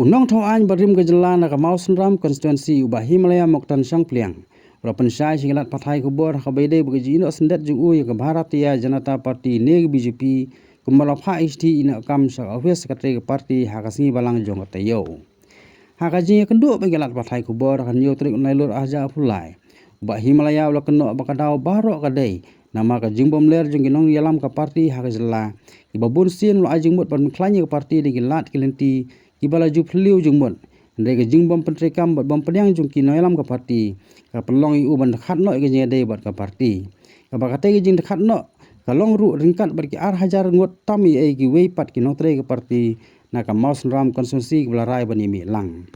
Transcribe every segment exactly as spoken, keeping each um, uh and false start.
U nongthaw aiñ barim ka jylla na ka Mawsynram constituency, u Bah Himalaya Muktan Shangpliang, u la pynshai sha ki lad pathai khubor ha kaba ïadei bad ka jingïehnoh syndet jong u ïa ka Bharatiya Janata Party ne ka B J P, kumba la phah ïa ka shithi ïehnoh kam sha ka office secretary ka party ha ka sngi Balang jong ka taïew. Ha ka jingïakynduh bad ki lad pathai khubor ha ka hynñiew tarik u Nailur arhajar arphew lai, u Bah Himalaya u la kynnoh ba ka daw baroh ka dei namar ka jingbymler jong ki nongïalam ka party ha ka jylla, kiba bun sien u la ai jingmut ban pynkhlaiñ ïa ka party da ki lad ki lynti kiba la ju phylliew jingmut. Hynrei ka jingbym pyntreikam bad bym pdiang jong ki nongïalam ka party ka pynlong ïa u ban dkhot noh ïa ka jingïadei bad ka party, kaba katei ka jingdkhot noh ka long ruh ryngkat bad ki arhajar ngut tam ïa kiwei pat ki nongtrei ka party na ka Mawsynram constituency kiba la rai ban ïamih lang.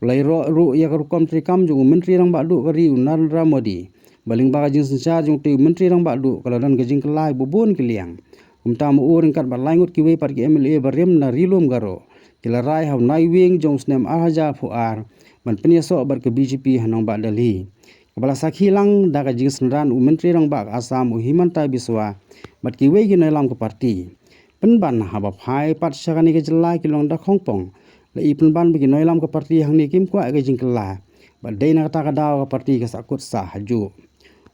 U la ïaroh ruh ïa ka rukom treikam jong u Myntri Rangbah Duh ka ri, u Narendra Modi, ba lyngba ka jingsynshar jong utei u Myntri Rangbah Duh ka la don ka jingkylla ha bun ki liang. Kumta ma u, ryngkat bad lai ngut kiwei pat ki M L A barim na Ri Lum Garo, ki la rai ha u Naiwieng jong u snem arhajar arphew ar ban pynïasoh bad ka B J P ha nongbah Delhi, kaba la sakhi lang da ka jingsynran u Myntri Rangbah ka Assam, u Himanta Biswa, bad kiwei ki nongïalam ka party. Pynban haba phai pat sha kane ka jylla, ki long da khongpong. La i pynban ba ki nongïalam ka party hangne kim kwah ïa ka jingkylla, bad dei na kata ka daw ka party ka sahkut sah hajuh.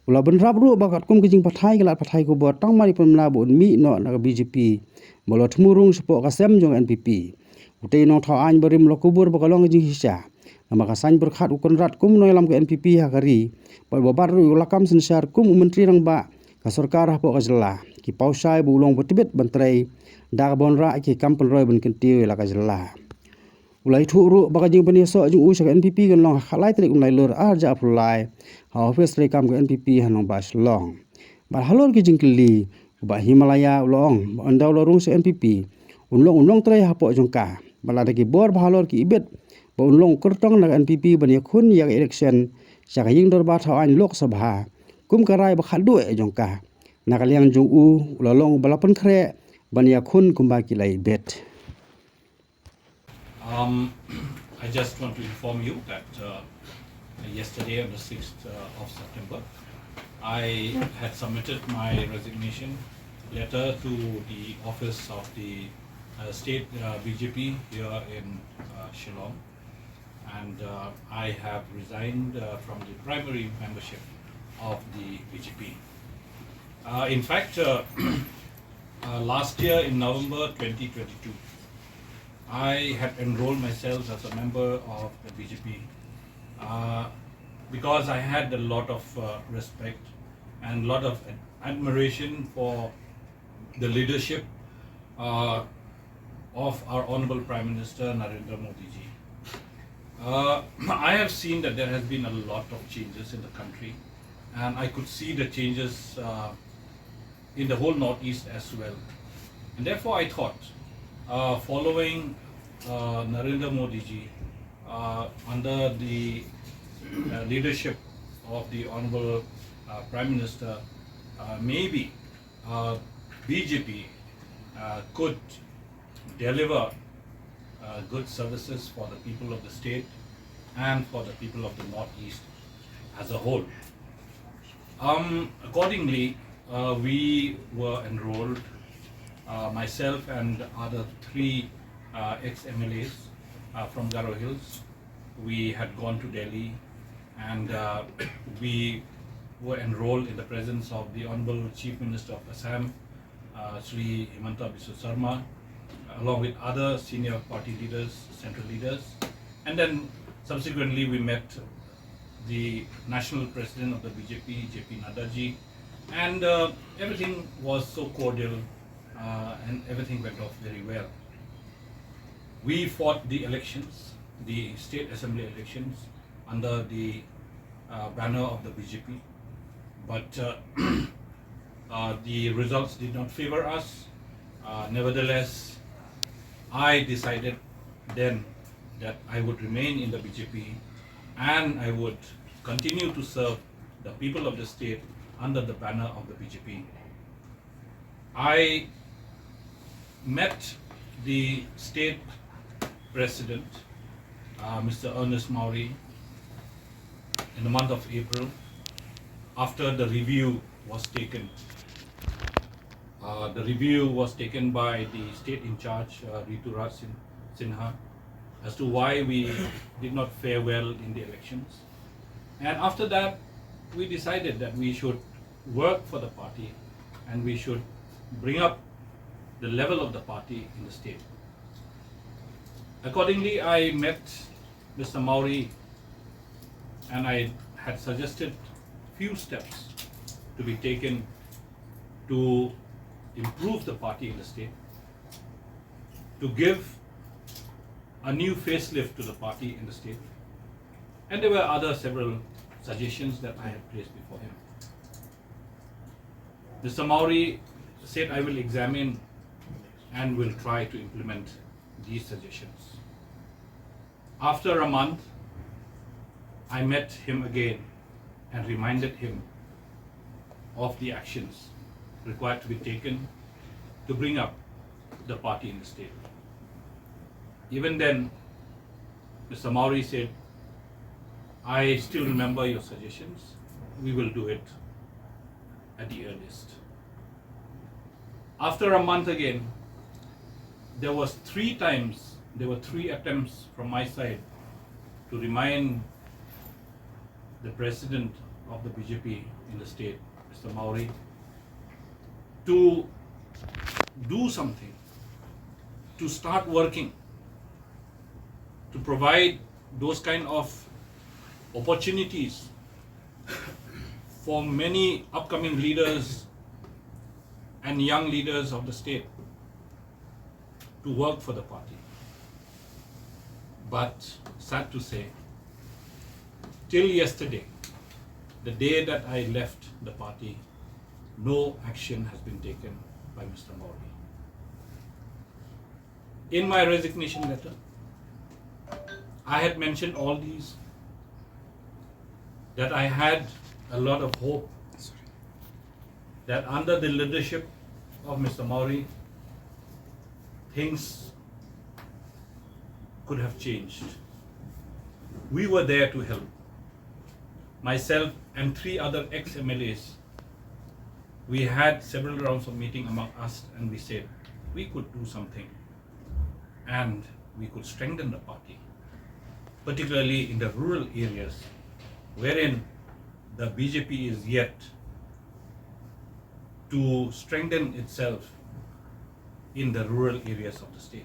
U la bynrap ruh ba katkum ka jingpathai ki lad pathai khubor, tang mar ïa u pynbna ba un mih noh na ka B J P, ba u la thmu rung shapoh ka sem jong ka N P P. Utei u nongthaw aiñ barim u la kubur ba ka long ka jingshisha, namar ka saiñ pyrkhat u Conrad kum u nongïalam ka N P P ha ka ri, bad ba bat ruh u la kam synshar kum u Myntri Rangbah ka sorkar hapoh ka jylla, ki paw shai ba u long ba tbit ban trei da kaba wanrah ïa ki kam pynroi ban kyntiew ïa la ka jylla. U la ïathuh ruh ba ka jingpynïasoh jong u sha ka N P P kan long ha ka lai tarik u Nailur arhajar arphew lai ha office treikam ka N P P ha nongbah Shillong. Bad halor ki jingkylli, u Bah Himalaya u la ong ba ynda u la rung sha N P P, un long u nongtrei hapoh jong ka. Bad lada ki bor ba halor ki ibit ba un long u kyrtong na ka N P P ban ïakhun ïa ka election sha ka ïing dorbar thaw aiñ Lok Sabha, kum ka rai ba khadduh eh jong ka, na ka liang jong u, u la long uba la pynkhreh ban ïakhun kumba ki la ibit. Um, I just want to inform you that uh, yesterday, on the sixth uh, of September, I had submitted my resignation letter to the office of the uh, state uh, B J P here in uh, Shillong, and uh, I have resigned uh, from the primary membership of the B J P. Uh, in fact, uh, uh, last year in November twenty twenty-two, I had enrolled myself as a member of the B J P uh, because I had a lot of uh, respect and lot of ad- admiration for the leadership uh, of our Honorable Prime Minister Narendra Modi ji. Uh, I have seen that there has been a lot of changes in the country, and I could see the changes uh, in the whole Northeast as well. And therefore, I thought, uh, following uh, Narendra Modi ji, uh, under the uh, leadership of the Honorable uh, Prime Minister, uh, maybe uh, B J P uh, could deliver uh, good services for the people of the state and for the people of the Northeast as a whole. Um, accordingly, uh, we were enrolled, uh, myself and other three uh, ex M L As uh, from Garo Hills. We had gone to Delhi and uh, we were enrolled in the presence of the Honorable Chief Minister of Assam, uh, Shri Himanta Biswa Sarma, along with other senior party leaders, central leaders, and then subsequently we met the national president of the B J P, J P Nadda ji, and uh, everything was so cordial uh, and everything went off very well. We fought the elections, the state assembly elections, under the uh, banner of the B J P, but uh, uh, the results did not favor us. Uh, nevertheless, I decided then that I would remain in the B J P and I would continue to serve the people of the state under the banner of the B J P. I met the state president, uh, Mister Ernest Mawrie, in the month of April after the review was taken. Uh, the review was taken by the state in charge, uh, Rituraj Sin- Sinha, as to why we did not fare well in the elections. And after that, we decided that we should work for the party and we should bring up the level of the party in the state. Accordingly, I met Mister Mawrie and I had suggested few steps to be taken to improve the party in the state, to give a new facelift to the party in the state. And there were other several suggestions that I had placed before him. Mister Mawrie said, "I will examine and will try to implement these suggestions." After a month, I met him again and reminded him of the actions required to be taken to bring up the party in the state. Even then, Mister Mawrie said, "I still remember your suggestions. We will do it at the earliest." After a month again, there was three times, there were three attempts from my side to remind the president of the B J P in the state, Mister Mawrie, to do something, to start working, to provide those kind of opportunities for many upcoming leaders and young leaders of the state to work for the party. But sad to say, till yesterday, the day that I left the party, no action has been taken by Mister Mawrie. In my resignation letter, I had mentioned all these, that I had a lot of hope that under the leadership of Mister Mawrie, things could have changed. We were there to help. Myself and three other ex-M L As, we had several rounds of meeting among us and we said we could do something and we could strengthen the party, particularly in the rural areas wherein the B J P is yet to strengthen itself in the rural areas of the state.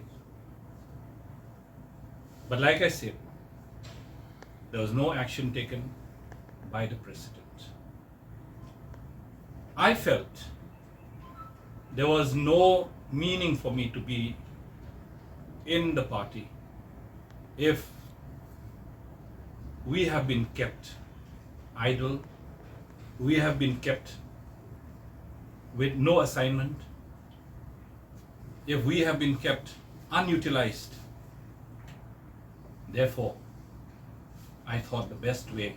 But like I said, there was no action taken by the president. I felt there was no meaning for me to be in the party if we have been kept idle, we have been kept with no assignment, if we have been kept unutilized. Therefore, I thought the best way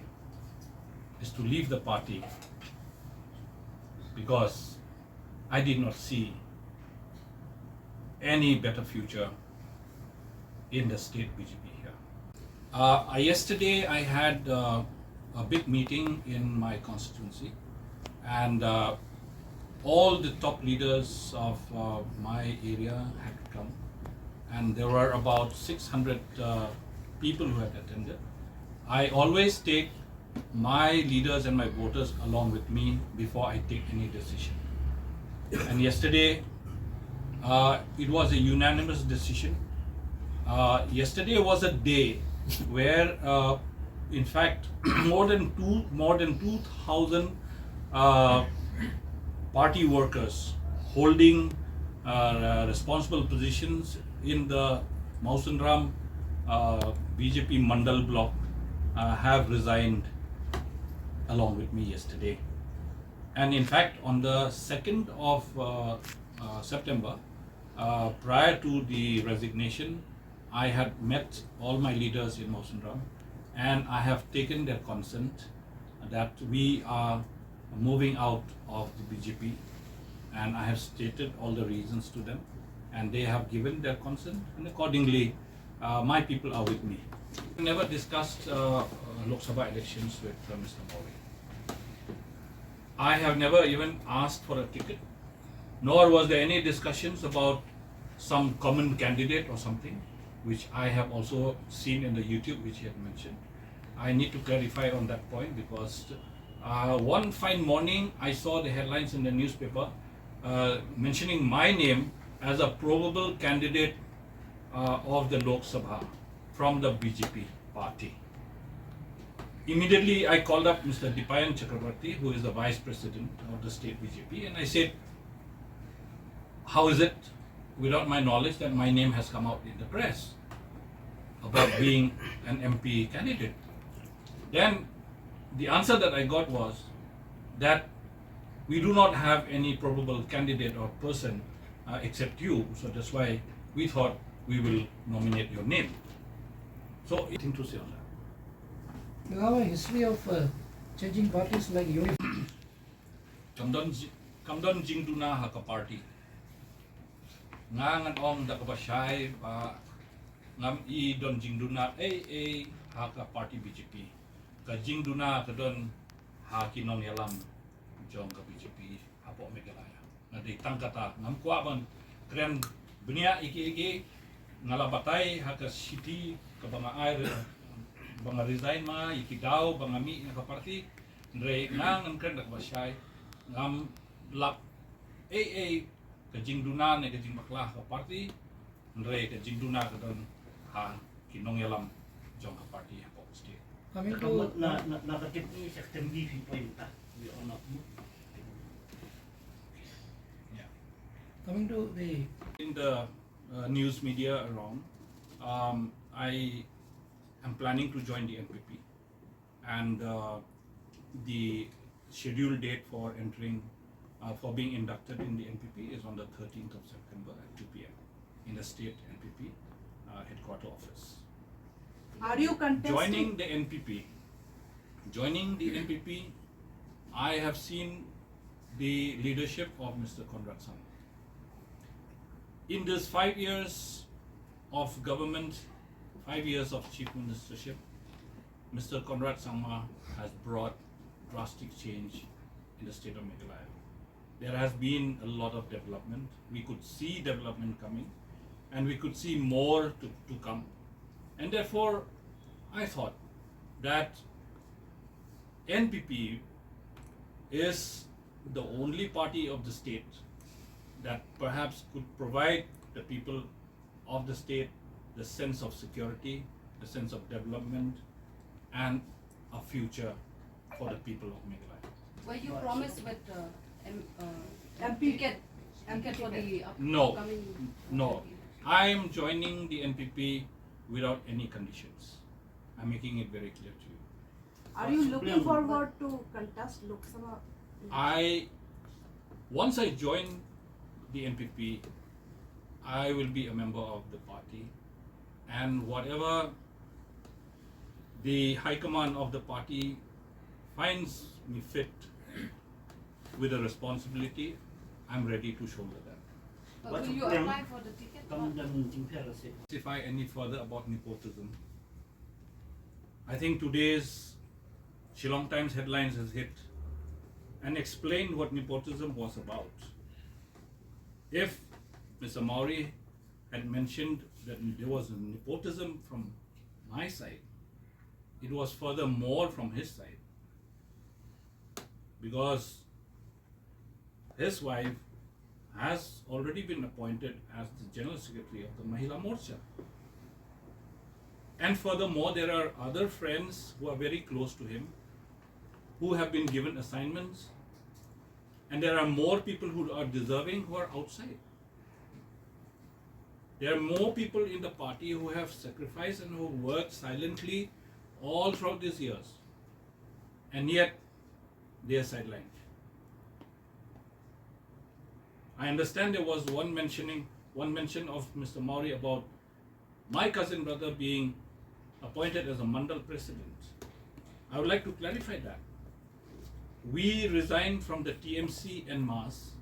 is to leave the party because I did not see any better future in the state B J P here. Uh, I, yesterday I had uh, a big meeting in my constituency, and uh, all the top leaders of uh, my area had come, and there were about six hundred uh, people who had attended. I always take my leaders and my voters along with me before I take any decision. And yesterday, uh, it was a unanimous decision. Uh, yesterday was a day where, uh, in fact, more than two, more than two thousand uh, party workers holding uh, responsible positions in the Mawsynram uh, B J P Mandal bloc uh, have resigned along with me yesterday. And in fact, on the second of uh, uh, September, uh, prior to the resignation, I had met all my leaders in Mawsynram and I have taken their consent that we are moving out of the B J P, and I have stated all the reasons to them, and they have given their consent, and accordingly, uh, my people are with me. I never discussed uh, uh, Lok Sabha elections with uh, Mister Mawrie. I have never even asked for a ticket, nor was there any discussions about some common candidate or something. which I have also seen in the YouTube, which he had mentioned. I need to clarify on that point because uh, one fine morning I saw the headlines in the newspaper uh, mentioning my name as a probable candidate uh, of the Lok Sabha from the B J P party. Immediately, I called up Mister Dipayan Chakrabarty, who is the vice president of the state B J P, and I said, "How is it, without my knowledge, that my name has come out in the press about being an M P candidate?" Then the answer that I got was that we do not have any probable candidate or person uh, except you, so that's why we thought we will nominate your name. So, anything to say on that? You have a history of uh, changing parties like U D F. Kam don ji- kam don jingduna ha ka party. Nga ngan ong da kaba shai ba ngam i don jingduna ei ei ha ka party B J P. Ka jingduna ka don ha ki nongïalam jong ka B J P hapoh Meghalaya. Nga dei tang kata, ngam kwah ban kren bniah ïa kiei kiei. Nga la batai ha ka shithi kaba nga ai re- ba nga resign ma ïa ki daw ba nga mih na ka party. Hynrei nga ngan kren da kaba shai, ngam lap ei ei ka jingduna ne ka jingbakla ka party. Hynrei ka jingduna ka don ha ki nongïalam jong ka party hapoh state. Coming Kamu to na na na ka tip ni sa tem bi fi point ta. Wi ona. Yeah. Coming to the In the uh, news media around, um, I am planning to join the N P P, and uh, the scheduled date for entering, uh, for being inducted in the N P P is on the thirteenth of September at two p.m. in the state N P P uh, headquarter office. Are you contesting? Joining the N P P, joining the N P P, I have seen the leadership of Mister Conrad Sangma. In this five years of government, five years of chief ministership, Mister Conrad Sangma has brought drastic change in the state of Meghalaya. There has been a lot of development. We could see development coming, and we could see more to, to come. And therefore, I thought that N P P is the only party of the state that perhaps could provide the people of the state the sense of security, the sense of development, and a future for the people of Meghalaya. Were you promised with uh, M, uh, M P. Ticket, ticket for the up- No. Upcoming? No, I am joining the N P P without any conditions. I'm making it very clear to you. Are you looking forward to contest Lok Sabha? I, once I join the N P P, I will be a member of the party, and whatever the high command of the party finds me fit with the responsibility, I'm ready to shoulder that. But will you apply for the ticket? Kam dan jingpher se. Specify any further about nepotism. I think today's Shillong Times headlines has hit and explained what nepotism was about. If Mister Mowry had mentioned that there was nepotism from my side, it was further more from his side. Because his wife has already been appointed as the General Secretary of the Mahila Morcha. And furthermore, there are other friends who are very close to him who have been given assignments. And there are more people who are deserving who are outside. There are more people in the party who have sacrificed and who worked silently all throughout these years. And yet, they are sidelined. I understand there was one mentioning, one mention of Mister Mowry about my cousin brother being appointed as a Mandal president. I would like to clarify that. We resigned from the T M C en masse,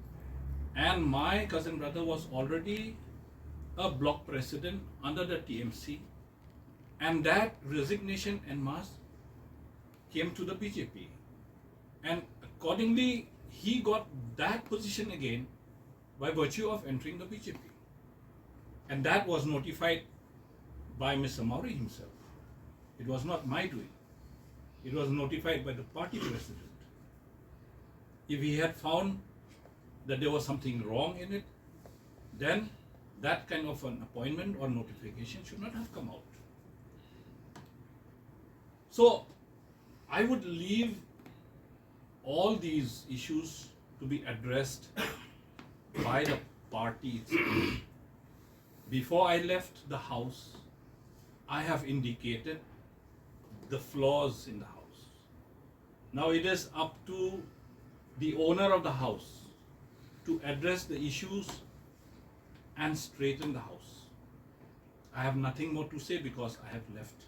and my cousin brother was already a block president under the T M C, and that resignation en masse came to the B J P. And accordingly, he got that position again by virtue of entering the B J P. And that was notified by Mister Mawrie himself. It was not my doing. It was notified by the party president. If he had found that there was something wrong in it, then that kind of an appointment or notification should not have come out. So I would leave all these issues to be addressed by the party itself. Before I left the house, I have indicated the flaws in the house. Now it is up to the owner of the house to address the issues and straighten the house. I have nothing more to say because I have left